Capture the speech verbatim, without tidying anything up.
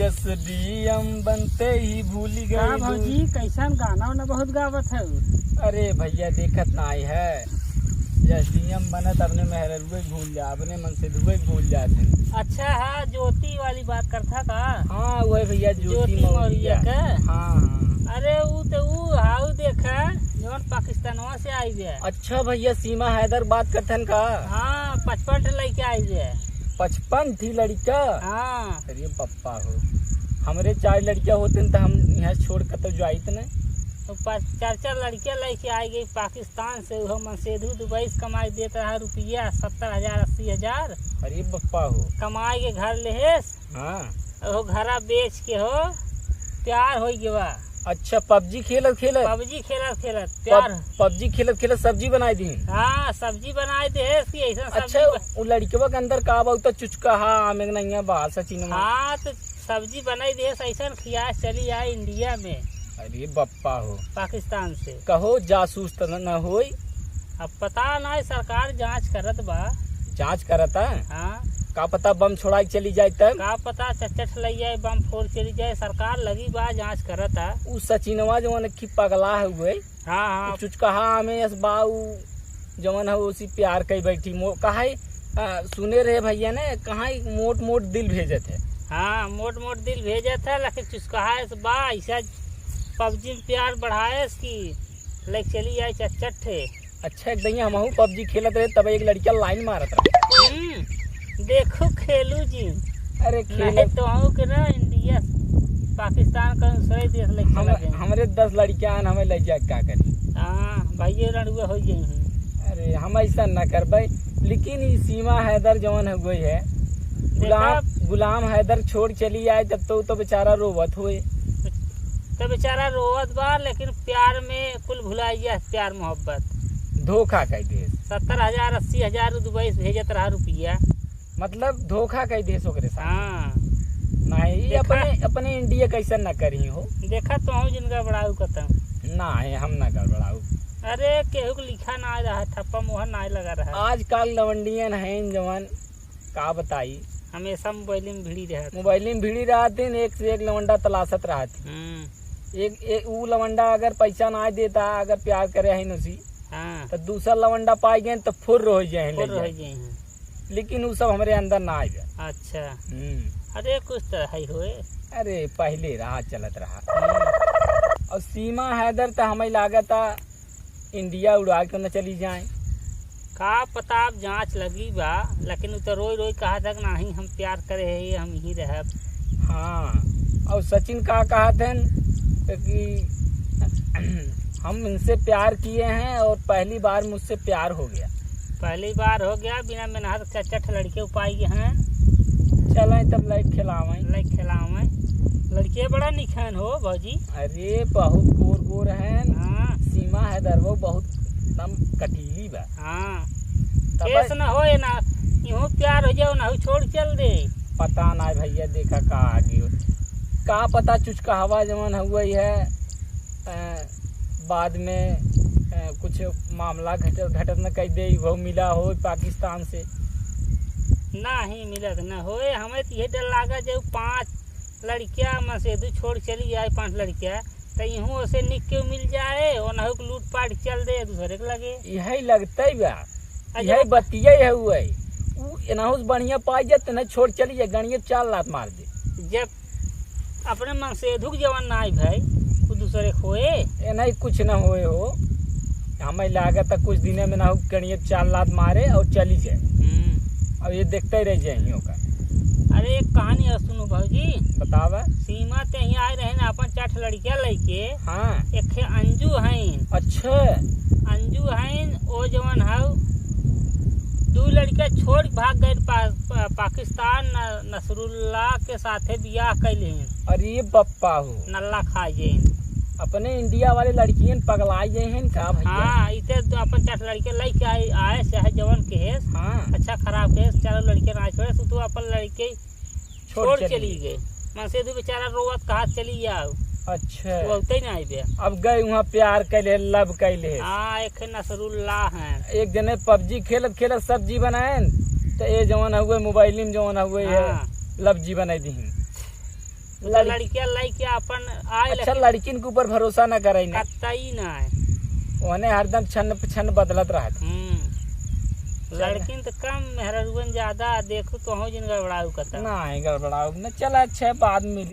एसडीएम बनते ही भूली का गइलू। भौजी, कैसन गाना वाना बहुत गावत है? अरे भैया, देखत नाई है, एसडीएम बनत अपने मेहररुए भूल जा, अपने मनसेधुए भूल जात है। अच्छा, हाँ, ज्योति वाली बात करता का? हाँ, वही भैया, ज्योति ज्योति मौर्य मौर्य। का? हाँ, हाँ। अरे, ऊ तो ऊ हाउ देखा, जौन पाकिस्तानवा से आई बे। अच्छा भैया, सीमा हैदर बात करथन का? हाँ, पचपन ठे लइके आई बे। पचपन ठी लड़िका? हाँ। अरे बप्पा हो, हमरे चार लड़किया होते न त हम यहाँ छोड़ कतौ जाइत न। तो पाँच, चार, चार लड़किया लइके आई गई पाकिस्तान से, उहो मनसेधु दुबई से कमाई देत रहा रुपया सत्तर हजार, अस्सी हजार। अरे बप्पा हो। कमाई के घर लेहेस। हाँ। ओहो घरा बेच के हो, प्यार होइ गवा। अच्छा, पबजी खेलत खेलत? पबजी खेलत खेलत, प्यार। पब-, पबजी खेलत खेलत सब्जी बनाई दी? हाँ, सब्जी बनाई देहेस कि ऐसा अच्छा, सब्जी ब- उ लड़कवा के अंदर का बा, उ तो चुचका हा, आमे के नहीं है बा, सचिन में। हाँ, तो सब्जी बनाई देहेस, ऐसा खिया चली आए इंडिया में। अरे बप्पा हो। पाकिस्तान से। कहो जासूस त न, न होई? अब पता नाई, सरकार जांच करत बा। जांच करत है? हाँ। का पता बम छोड़ाई चली जाए तब? का पता चच्चट लई जाए, बम फोड़ चली जाए, सरकार लगी बा, जांच करत है। उ सचिनवा जवन की पगला है हुए, हाँ, हाँ। उ चुचकहा में यस बा, उ जवन है उसी प्यार कई बैठी मो-, कहा है, आ, सुने रहे भैया ने, कहा है मोट मोट दिल भेजत है। हाँ, मोट मोट दिल भेजत है, लेकिन चुचकहा यस बा, ऐसा पबजी में प्यार बढ़ाएस कि लइके चली आए चच्चट है। अच्छा, एक दहिया हमहू पबजी खेलत रहे, तब एक लड़किया लाइन मारत रहे। हम्म, देखो खेलू जी। अरे खेले नहीं तो हमहू के ना इंडिया, पाकिस्तान का दूसरे देश ले हम, चला जाए। हमरे दस लड़किया आन, हमें ले जाए का करी? हाँ, भाइये रणुआ हो जाई हैं। अरे हम ऐसा न करबे, लेकिन ई सीमा हैदर जवन हो गई है, गुलाम, देखा? गुलाम हैदर छोड़ चली आए तब तो, तो बेचारा रोवत होए। तो बेचारा रोवत बा, लेकिन प्यार में कुल भुलाई गया, प्यार मोहब्बत। धोखा कह दे। सत्तर हजार, अस्सी हजार दुबई से भेजत रहा रुपया। मतलब धोखा कह दे ओकरे साथ। हाँ। नहीं, ये देखा? अपने, अपने इंडिया कैसे न करी हो। देखा तो हूँ जिनका बड़ाऊ कतम। नहीं, हम ना गड़बड़ाऊ। अरे, केहू के लिखा ना रहा, ठप्पा मोहर ना लगा रहा। आजकल लवंडियन हैं जवन का बताई? हमेशा मोबाइल में भिड़ी रहत। मोबाइल में भिड़ी रहत हैं, एक से एक लवंडा तलाशत रहत हैं। हम्म। एक, एक, ऊ लवंडा अगर पैसा ना देता, अगर प्यार करे है उसी, हाँ। तो दूसरा लवंडा पाई गए तो फुर्र हो जाए फुर्र लइका। हो जाए हैं। लेकिन ऊ सब हमरे अंदर ना आए। अच्छा। हम्म। अरे कुछ तो है होए। अरे पहले रहा चलत रहा। हम्म। और सीमा हैदर तो हमें लागत इंडिया उड़ा के न चली जाए। का पता, अब जांच लगी बा, लेकिन उ तो रोई रोई कहा था कि नाही, हम प्यार करे है, हम यहीं रहब। हाँ, और सचिन का कहत हैं कि हम इनसे प्यार किए हैं और पहली बार मुझसे प्यार हो गया। पहली बार हो गया, बिना मेहनत के चट लड़के उपाई गए हैं। चलें तब लाइट खिलावें। लाइट खिलावें। लड़के बड़ा निखन हो भौजी। अरे बहुत गोर गोर हैं। हाँ। सीमा हैदर वो बहुत एकदम कटीली बा। हाँ। तब केस न होए ना, इहू प्यार हो जाओ ना, छोड़ चल दे। पता ना भैया, देखा का आगे हो। का पता चुचका हवा जवन हुआ ही है, अ, बाद में, अ, कुछ मामला घट-, घटत न कह दे, वो मिला हो पाकिस्तान से। नाही मिलत न होए, हमें तो ये डर लागा जो पाँच लड़किया में से दू छोड़ चली जाए, पाँच लड़किया, तो इहू ओसे निक के मिल जाए, ओनहु के लूट पाट चल दे दूसरे के लगे। यही लगते बा, अच्छा। यही बतिया है हुए। उ एनाहू से बढ़िया पाई जाए, तो नहीं छोड़ चली जाए, गणिये चार लात मार दे। जब अपने मनसेधु के जवन नाई भाई, वो दूसरे खोए। ए नहीं, कुछ न होए हो। हमें लागत है कुछ दिने में ना हो, गणिये चार लात मारे और चली जाए। हम्म। अब ये देखते ही रह जाए ही ओकर। अरे, एक कहानी और सुनो भौजी। बतावा। सीमा ते ही आए रहे ना अपन चार ठे लड़किया लेके। हाँ। एक ठे अंजू हईन। अच्छा। अंजू हईन, ओ जवन हऊ, दू लड़किया छोड़ के भाग गए पा-, पा-, पाकिस्तान न-, नसरुल्ला के साथे बियाह कैले हैं। अरे बप्पा हो। नल्ला खा गए हैं। अपने इंडिया वाले लड़कियन पगलाई गए हैं का भैया? हाँ, इते तो अपन चार लड़के लेके आए, आए चाहे जवन के है। हाँ। अच्छा खराब के है, चारों लड़के ना छोड़े, तू, तू अपन लड़के छोड़ छोड़ चली चली गई। गई। मनसेधु बेचारा रोवत कहा चली आओ। अच्छा। वो होते ही ना आइबे। अब गए वहाँ प्यार कैले, love कैले। हाँ, एक है नसरुल्ला हैं। एक जने पबजी खेलत खेलत सब्जी बनाएन, तो ये जवन हुए मोबाइल में जवन हुए है, हाँ। लव जी बनाई दी। तो लड़- लड़किया लइके अपन आए अच्छा, लड़किन के ऊपर भरोसा ना करे ने। कतई ना है। ओने हरदम छन पे छन बदलत रहत। हम्म। चल। लड़किन तो कम, मेहररुअन ज्यादा। देखू तो हो जिन गड़बड़ाऊ कतई। ना है गड़बड़ाऊ न। चल, अच्छा, बाद में मिली।